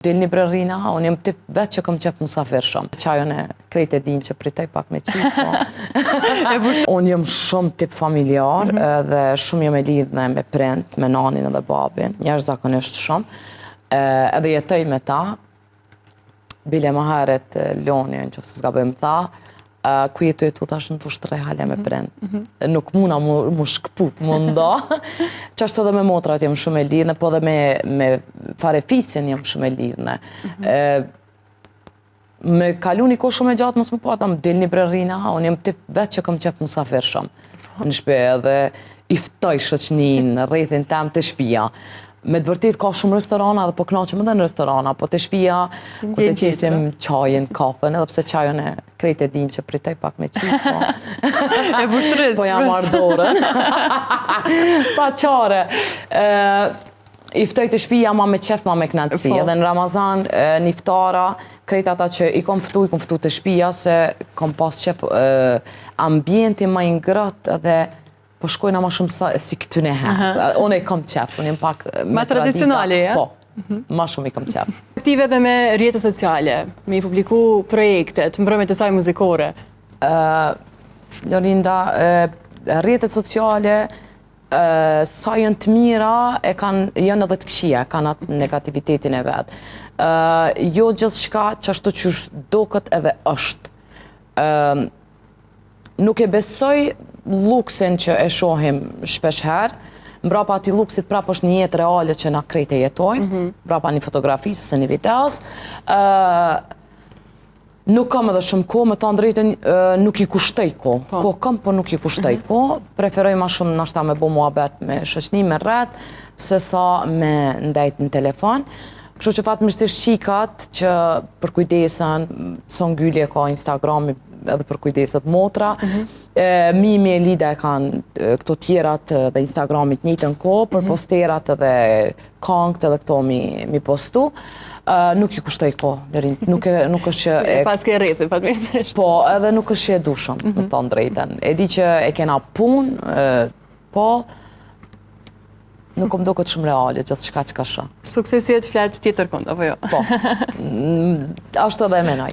Dilni bre rrina, unë jam tip vetë që kom qef musafir shumë. Qajën e krejt e din që pritoj pak me qitë, po. Unë jam shumë tip familjar mhm. edhe shumë jam e lidhne me prind, me nanin edhe babin, jashtëzakonisht shumë. Edhe jetoj me ta, bile ma herët Loni, në qoftë se s'gaboj më tha, ku je tu jetu thash në Fushë hala me mhm. prind. Mm -hmm. Nuk muna mu, mu shkëput, mu nda. Qashtu edhe me motrat jam shumë e lidhne, po edhe me, me farefisin jam shumë e lidhne. Mm -hmm. me kalu një kohë shumë e gjatë, mos me pa, tham, dilni bre rrina, unë jam tip vetë që kom qef musafir shumë në shpi edhe i ftoj shoqnin, rrethin tem te shpia. Me të vërtet ka shumë restorana dhe po knaqem edhe në restorana, po te shpia, kur të qesim çajin, kafen, edhe pse çajën e krejt e din që pritoj pak me qitë, po. E vështrës. Po ja marr dorën. Pa qare. I ftoj te shpia ma me qef, ma me knaqësi. Po. Edhe në Ramazan, në iftara, krejt ata që i kom ftu, i kom ftu te shpia, se kom pas qef ambienti ma i ngrohtë dhe Po shkojna ma shumë sa, si këtyne he. Unë e kom qef, unë jem pak me Ma tradicionale, ja? Po, mhm. ma shumë i kom qef. Aktive dhe me rrjete sociale, me i publiku projektet, mbrëmjet e saj muzikore. Lorinda, rrjetet sociale, sa janë të mira, e kanë, janë edhe të këqija, kanë atë negativitetin e vet. Jo gjithçka qashtu qysh doket edhe është. Nuk e besoj luksin që e shohim shpesh herë, mbrapa atij luksit prapë është një jetë reale që na krejt e jetojmë, mm -hmm. mbrapa një fotografisë ose një videos. Nuk kam edhe shumë kohë, me thanë drejtën, nuk i kushtoj kohë. Po. Kohë kam, po nuk i kushtoj mm -hmm. kohë. Preferoj ma shumë nashta me bo muhabet me shoqni, me rreth, se sa me ndejt në telefon. Kështu që fatmirësisht qikat që përkujdesen, Songylli e ka Instagrami edhe përkujdeset motra, mm -hmm. Mimi e Lida e kanë këto tjerat dhe Instagrami të njëjtën kohë, për mm -hmm. posterat edhe kangët edhe këto mi, mi postu. nuk i kushtoj kohë, Lorin, nuk, e, nuk është që... E paske rrethin, fatmirësisht. Po, edhe nuk është që e du shumë, mm -hmm. me mhm. thonë drejtën. E di që e kena punë, po, Nuk më duket shumë reale, gjithçka çka shoh. Suksesi yt flet tjetër kund, apo jo? Po, ashtu edhe e menoj.